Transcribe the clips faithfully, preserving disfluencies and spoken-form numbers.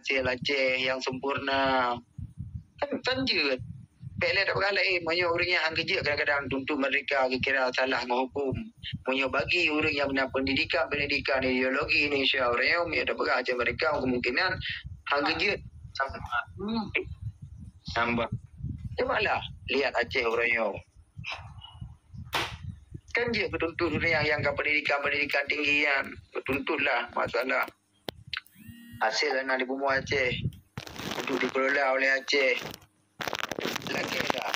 asil Aceh nyang sempurna. Kan, kan jeuet. Bèk lé tapeugah laén, meunyoe ureueng nyang han geujeuet kadang-kadang tuntut merdeka geukira salah ngon huköm. Meunyoe bagi ureueng nyang meunan pendidikan-pendidikan ideologi Indonesia ureueng nyoe, meunyoe tapeugah Aceh merdeka, kemungkinan han geujeuet. Hmm. Nambah. Cubalah lihat Aceh ureueng nyoe. Kan jeuet geutuntut ureueng nyang, nyang ka pendidikan-pendidikan tinggi nyan. Geutuntutlah masalah asil nyang di bumoe Aceh untuk dikelola oleh Aceh. Lakèe lah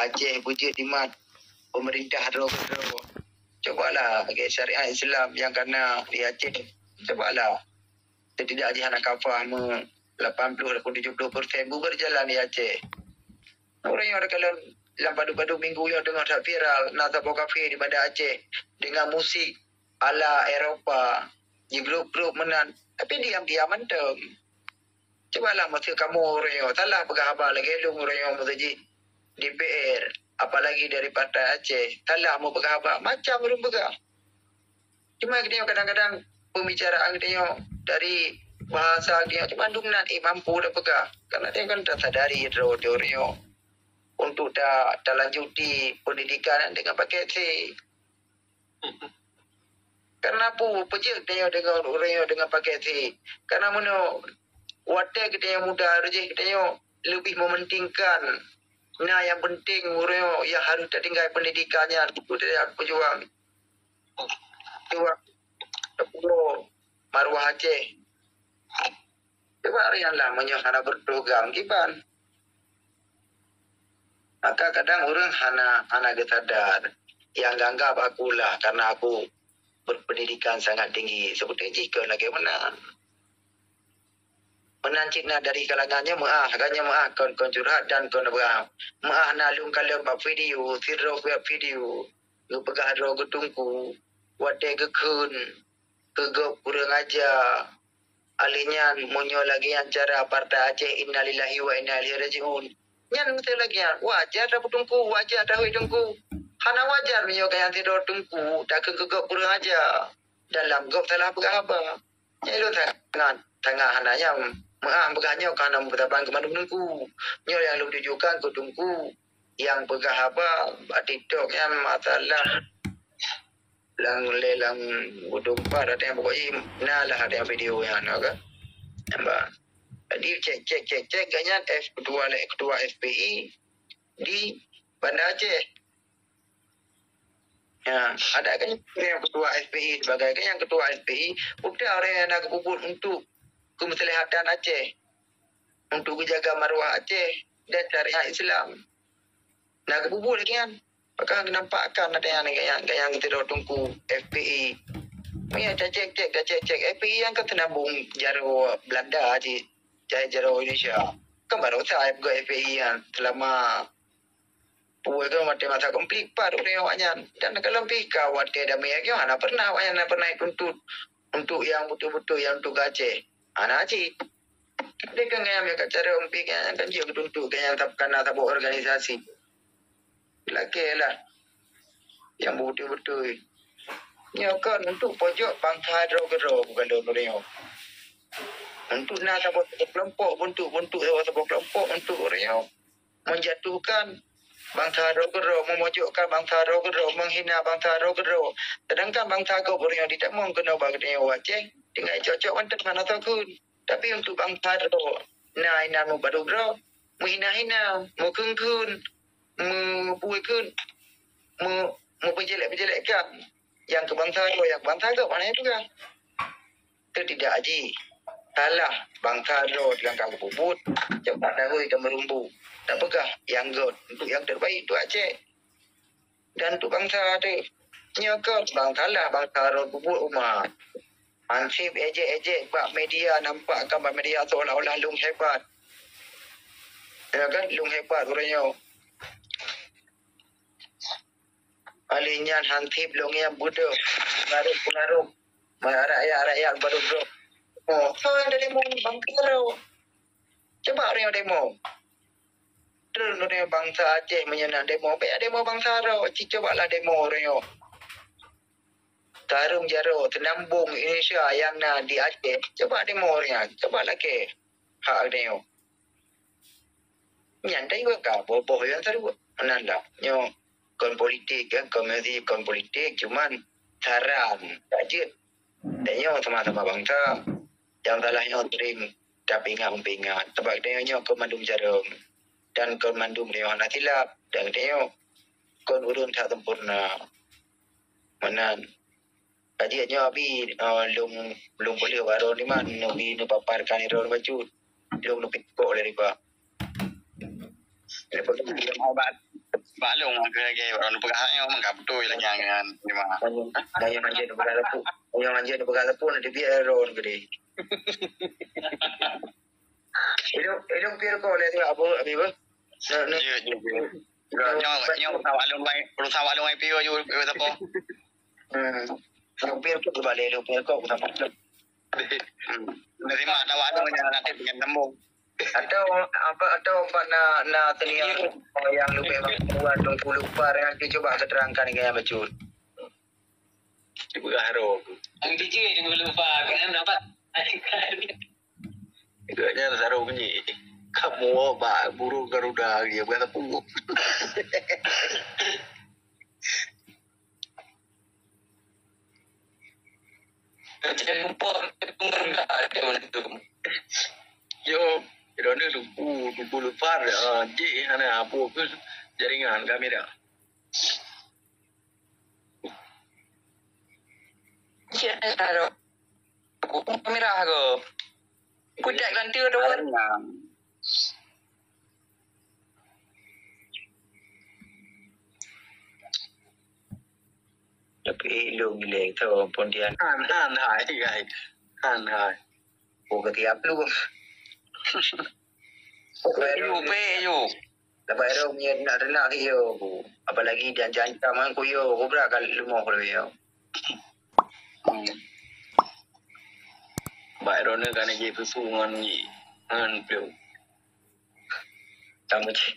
Aceh beujeuet jimat pemerintah droe keudroe. Cubalah lagèe syariat Islam nyang ka na di Aceh. Cubalah. Setidak jih hana kafah me lapan puluh ataupun tujuh puluh persen bu-, berjalan di Aceh. Ureueng nyoe takalon lam padub-padub minggu nyoe teungoh that viral, na saboh kafe di Banda Aceh dengan musik ala Eropa, jigrob-grob meunan, tapi diam-diam mantong. Cubalah meuseu kamoe ureueng nyoe salah peugah haba lagèe lôn ureueng nyoe meuseu jih D P R, apalagi dari Partai Aceh, salah meupeugah haba, macam ureueng peugah. Cuma geutanyoe kadang-kadang pembicaraan geutanyoe dari bahasa geutanyoe cuma dumnan, eh, mampu tapeugah. Karena tanyoe kan tasadari droe-droe nyoe untuk ta-, talanjuti pendidikan nyan dengan paket C. Karena peue, peue jeuet geutanyoe deungon ureueng nyoe dengan paket C? Karena meunyoe watèe geutanyoe muda, jih geutanyoe leubeh mementingkan na nyang penting ureueng nyoe nyang harôh tatinggai pendidikan nyan untuk tajak peujuang. Cuba teupeue maruah Aceh. Cuba rian lah meunyoe hana beureutoh gam kiban. Maka kadang ureueng hana, hana geusadar. Nyang geuanggap aku lah karena aku berpendidikan sangat tinggi. Seperti jih kon lagèe meunan. Meunan cit na dari kalangan nyoe meu'ah, kan nyoe meu'ah kon, kon curhat dan kon peugah. Meu'ah na lôn kalon bak video, sidroe buet video. Geupeugah droe geuteungku, watèe geukheun keu gob kureueng aja. Alèh nyan, meunyoe lagèe nyan cara Partai Aceh, innalillahi wa inna ilaihi raji'un. Nyan meuseu lagèe nyan, wajar tapeue teungku, wajar tahuet teungku. Hana wajar meunyoe gobnyan sidroe teungku takheun keu gob kureueng aja. Dalam gob salah peugah haba. Nyan lôn sangat, sangat hana nyang meu'ah peugah nyoe ka hana meusaban keu mandum teungku. Nyoe nyang lôn tujukan keu teungku nyang peugah haba bak TikTok nyan masalah lam, lé lam Gunung Empat ada nyang pokok jih na lah ada nyang video nyan ka. Nampak. Jadi cek, cek, cek, cek gobnyan F ketua, lé ketua F P I di Banda Aceh. Ya, ada kan nyang ketua F P I sebagai kan nyang ketua F P I, udah orang yang nak geupubuet untuk kemaslahatan Aceh, untuk geujaga maruah Aceh dan syariat Islam. Nak geupubuet lagèe nyan. Maka geunampakkan ada nyang, nyang, nyang sidroe teungku F P I. Meunyo tacek-cek, tacek-cek F P I nyang ka teunabong jaroe Belanda cit, jai jaroe Indonesia. Kan baroesa F P I nyan selama Peue keuh watèe masa konflik pat ureueng awak nyan. Dan kalau pih ka watèe damé lagèe nyoe, hana pernah awak nyan hana pernah jituntut untuk nyang beutôi-beutôi nyang tugaih Aceh. Hana cit. Tapi kan gobnyan ka cara konflik nyan kan jeuet geutuntut gobnyan sab-, kana saboh organisasi. Lakèe lah nyang beutôi-beutôi. Nyoe kan untuk pojok bansa droe keudroe bukan droe ureueng nyoe. Untuk na saboh kelompok, untuk, untuk saboh kelompok untuk ureueng nyoe menjatuhkan bansa droe keudroe, memojokkan bansa droe keudroe, menghina bansa droe keudroe. Sedangkan bansa gob ureueng nyoe jitamong keunoe bak geutanyoe Aceh, tinggai cok-cok mantong hana soe kheun. Tapi untuk bansa droe, na inan meupadub droe, meuhina-hina, meukheun-kheun, meupeue kheun, meu-, meupeujelek-pejelekkan. Nyang keu bansa droe, nyang keu bansa gob hana peugah. Teuh tidak jih. Salah bansa droe nyang ka geupubuet, cok bak dawai dan meurumbu. Tapeugah nyang göt untuk nyang terbaik untuk Aceh dan untuk bansa teuh. Nyoe kan bang salah bansa droe pubuet umat. Hansip ejek-ejek bak media, nampak kan bak media seolah-olah lôn hebat. Ya kan, lôn hebat ureueng nyoe. Alèh nyan hansip lôn nyang beudôh, pengaruh-pengaruh, rakyat-rakyat baru brôk. Oh, soe nyang demo? Bangsa droe. Coba ureueng demo. Trön ureueng bansa Aceh meunyoe nak demo, bèk demo bangsa droe, ci cobalah demo ureueng nyoe. Tarông jaroe, seunambông Indonesia nyang na di Aceh, coba demo ureueng nyan, coba lakèe. hak geutanyoe. Nyan tanyoe ka boh-boh nyang saruek. Meunan lah. Nyoe kon politik kan, kon meusi kon politik, cuman saran, tak jeuet. Tanyoe sama-sama bansa. Nyang salah nyoe sering tapeuingat-peuingat. Sabab tanyoe nyoe kon mandum jareung. Dan kon mandum tanyoe hana silap. Dan tanyoe kon ureueng that sempurna. Meunan. Ka jeuet nyoe abi, eh, lôn, lôn peuleueh bak droeneuh man, neubi neupaparkan droeneuh bacut. Lôn neupikok lé riba. Bak, bak lôn lagèe-lagèe bak lôn peugah nyoe meuka beutôi lagèe nyan, nyan. Nyoe, nyoe hanjeuet neupeugah sapeue. Nyoe hanjeuet neupeugah sapeue, neuteubiet droeneuh keudeh. Ilôn, ilôn pih rukok lé tu, Abu, Abi, Abu. Nyoe, nyoe. Jeuet, jeuet, jeuet. Nyoe, nyoe, nyoe, rusak wak lôn, rusak wak lôn I P O ju, ju sapo. Hmm. Nyoe pih rukok balik, ilôn pih rukok sama. Hmm. Nerima ada wak lôn yang nanti dengan tembung. Atau apa, atau apa na, na senior yang lebih mampu atau puluh par yang cuba keterangkan dengan yang betul. Dipeugah roh. Ang D J yang lupa kan dapat. Gobnyan sarong nyi. Kamoe bak burung Garuda lagèe bukan sapeue. Macam kupon, kupon Garuda ada macam tu. Yo, droeneuh lupa, lupa, lupa, ah, jih hana apa ke jaringan kamera. Cik, ada. Aku pun merah ke? Aku tak ganti ada wan. Tapi ilung gile tu pun dia. Han, han, hai, hai. Han, hai. Aku ketiap lu. Pe yu, pe yu. Lepas tu meunyo nak teunak keu yo, apalagi diancam-ancam ngon keu yo, kubra ka leumoh lagèe nyoe. Hmm. Bak droeneuh ka neujép susu ngon nyi, ngon plueng. Kamu cit.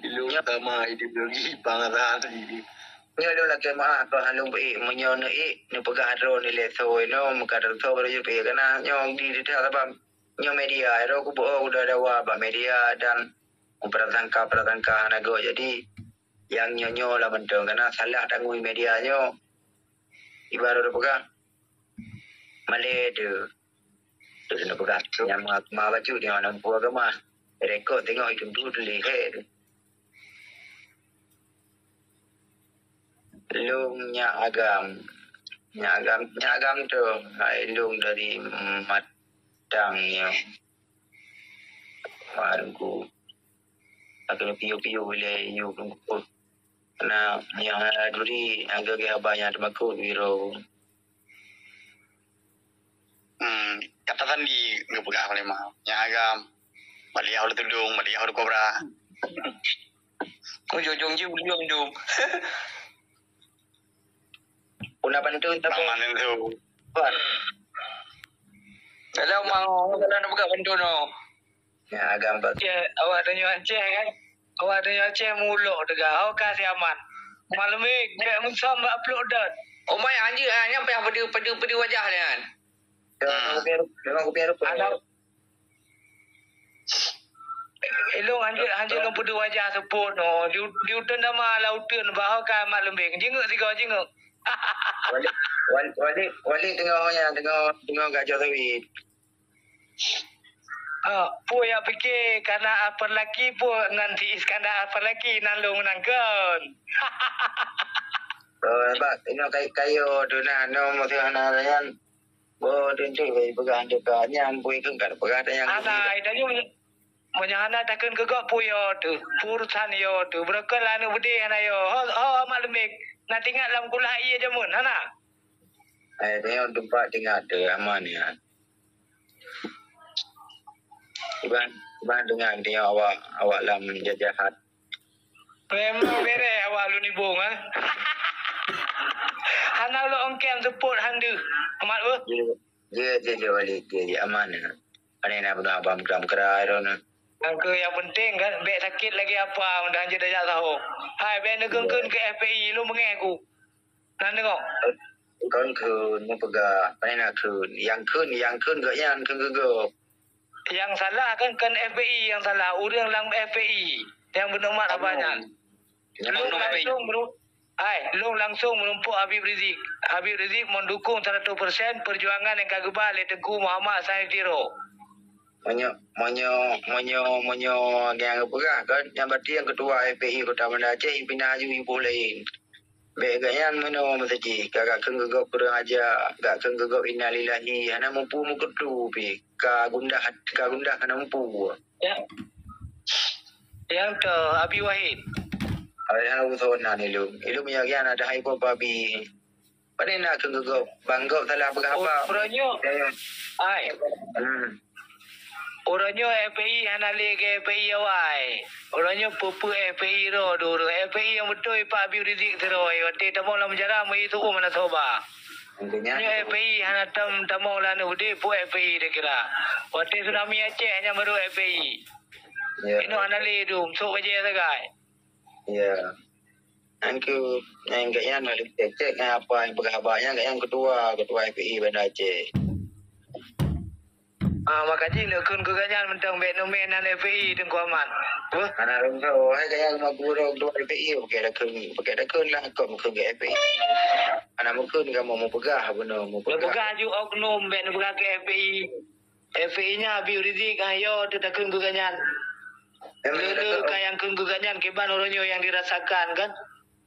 Ilung sama ideologi bangsa sendiri. Nyoe lôn lakèe meu'ah keu lôn beuék, meunyoe neuék, neupeugah droeneuh lé soe nyoe, meuka droeneuh soe baro jeuet peuék. Kana nyoe di, di, sabab nyoe media, droe kuboh kuda dawa bak media dan meuprasangka-prasangka hana gèt. Jadi, nyang nyoe-nyoe lah mantong, kana salah tangui media nyoe. Ibarat peugah, malèe tu. Tu keuneuk peugah. Nyang ma, ma bacut nyang hana muphom agama. Rekod teungoh itu tu tuléh hé tu. Lôn nyak agam. Nyak agam, nyak agam tu. Hai lôn dari Matang nyoe. Mak Teungku. Aku piôh-piôh lé yue Teungku. Karena nyang hana duri, hana geuh haba nyang teumakot biro. Hmm, kata sandi geupeugah Halimah. Nyang agam, baliah ulèe tudong, baliah ulèe kobra. Ujong-ujong jih ulèe dum. Puna pantun tapi. Mang Manso. Bukan. Dalam mang, dalam nak peugah pantun, oh. Ya, agam bak. Aceh, awak tanyoe Aceh kan? Awak tanyoe Aceh mulok teuga, ho ka si aman. Malam ni, bèk musam bak pluk dot. Oh, mai anjing, ah, nyan payah pede, pede, pede wajah dia kan? Memang kupiah rupa. Anak, ilung hanjeuet, hanjeuet lôn peuduek wajah seupôt nyoe. Di, di uteuen dama lam uteuen, bah ho ka mat leumbeng. Jingeuk sigoe, jingeuk. Wali, wali, wali, wali teungoh nyan, teungoh, teungoh gajah sawit. Ha, peue jak pike kana apalaki peue ngon si Iskandar apalaki nan lôn nangkon. Oh, bak, inoe kayo tu nah, no, meusi hana nyan. Boh, teuntèe bèk peugah teuka nyang bui kheun ka peugah tanyang. Hana, tanyoe meunyoe hana takheun keu gob peue yo teuh, peue urusan yo teuh. Beureukat lah aneuk beudé hana yo. Ho, ho, mak leumbeng. Na teuingat lam kulah ié jameun, hana? Hai, tanyoe teumpat teuingat teuh, aman nyan. Iban, iban deungon tanyoe awak, awak lam jajahan. Memang bereh awak lôn ibong, ah. Hana ulôn ongkém seupôt han deuh. Amat beuh. Jeuet, jeuet, jeuet, jeuet balik, jeuet, jeuet, aman, ya. Pane na peugah abang peugah meukra droeneuh. Nyang keu nyang penting kan, bèk sakét lagèe apa, mudah jeuet tajak saho. Hai, bèk neukheun-kheun keu F P I, lôn beungèh ku. Nan deungoe. Kon kheun, mupeugah, pane na kheun. Nyang kheun, nyang kheun gobnyan kheun keu gob. Nyang salah kan, kon F P I nyang salah, ureuëng lam F P I nyang beuneumat haba nyan. Nyang lôn beuneumat F P I. Langsung meuru-, ai, lôn langsung meurumpok Habib Rizik. Habib Rizik meudukung seratus persen perjuangan nyang ka geuba lé Teungku Muhammad Hasan Tiro. Meunyoe, meunyoe, meunyoe, meunyoe nyang geupeugah kan, nyang berarti nyang keutua F P I Kota Banda Aceh, pih na aju iboh laén. Bék gobnyan meunoe meusaji, ka gak kheun keu gob kurang aja, gak kheun keu gob innalillahi, hana mupu meukeureudu pih, ka gundah, ka gundah hana mupu. Ya. Nyang teu Abi Wahid. Ai hana urusan na ilum. Ilum ya gian ada hai pop Abi. Pane na kheun keu gob, bang gob salah peugah apa? Uroe nyoe, ai. Hmm. Uroe nyoe F P I hana lé keu F P I awai. Uroe nyoe peue-peue F P I ro dulu. F P I nyang beutôi Pak Habib Rizik sidroe. Watée tamong lam penjara meuisu mana soba. Nyoe F P I hana tam tamong lanu deh pu F P I dah kira. Watée tsunami Aceh hanya baru F P I. Ya. Inoe hana lé dum, sok aja sagai. Ya. Nyan keuh, nyan gobnyan lagèe cek-cek nyan apa nyang peugah haba nyan, gobnyan ketua, ketua F P I Banda Aceh. Ah, maka jih neukheun keu gobnyan mantong bèk neumè nan F P I Teungku Ahmad. Beuh? Hana lôn tho, hai gobnyan meukeureueng ketua F P I, pakai dakheun, pakai dakheun lah kok meukeureueng F P I. Hana meukeureueng kamoe meupeugah bunoe, meupeugah. Meupeugah ju oknum bèk neupeugah keu F P I. F P I nyan Habib Rizik, ah, yo teuh takheun keu gobnyan. Memang le-le takheun. Ka nyang kheun keu gobnyan kiban uroe nyoe nyang dirasakan kan.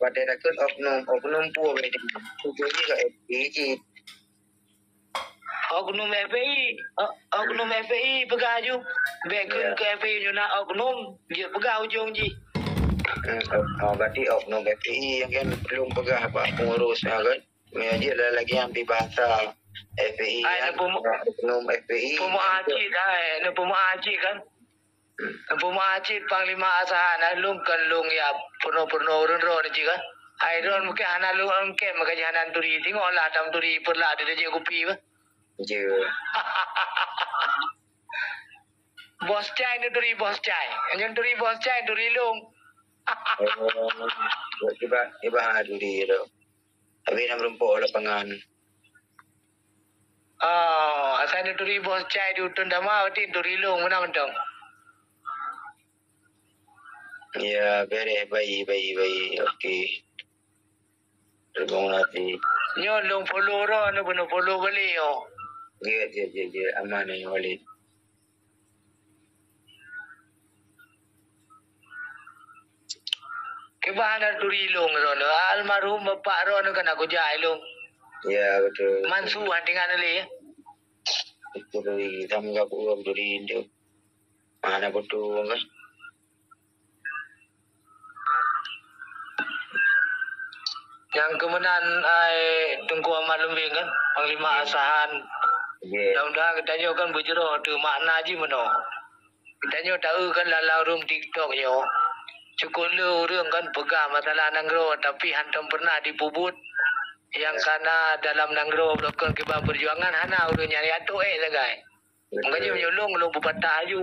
Watèe takheun oknum, oknum peue bèk di. Tujuh jih ka F P I cit. Oknum F P I, o-, oknum F P I peugah aju. Bèk kheun keu F P I nyoe na oknum, jeuet peugah ujong jih. Hmm, oh, oh, berarti oknum F P I nyang kan lôn peugah bak pengurus nyan kan. Meunyoe jeuet lagèe nyang pih bahasa F P I ai, nyan, neupeumu-, oknum F P I. Peumeu'ah cit, ai, neupeumu-, ah, cit kan. Peumeu'ah cit Panglima Asahan, ai, lôn kon lôn ya peunoh-peunoh ureueng droeneuh cit kan. Ai, droeneuh mungken hana lôn angkat meuka jih hana turi. Tengoklah tam turi peureulak di dajek kupi bah. Jeuet. Bos cai neuturi bos cai. Nyan turi bos cai, turi lôn. Oh, iba, iba ha turi tu. Habis na meurumpok lapangan. Oh, asai neuturi bos cai di Uteuen Dama, berarti neuturi lôn meunan mantong. Ya, bereh, baik, baik, baik. Okey. Terima kasih. Nyoe lôn follow droeneuh, bunoe follow balik, oh. Jeuet, jeuet, jeuet, jeuet. Aman, eh, Walid. Kiban hana turi lôn droeneuh. Almarhum bapak droeneuh kan aku jai lôn. Ya, betul. Mansu han tinggai lé. Betul, sama gak guru turi itu. Mana betul kan? Nyang keumeunan ai Teungku Ahmad Leumbeng kan, Panglima Asahan. Mudah-mudahan geutanyoe kan beujroh teuh makna jih meunoe. Geutanyoe taeu kan lam, lam room TikTok nyoe. Cukop le ureueng kan peugah masalah nanggroe tapi hantom pernah dipeubuet nyang kana dalam nanggroe bloe kon kiban peujuangan hana ureueng nyan ya toh ék sagai. Makajih meunyoe lôn, lôn peupatah aju.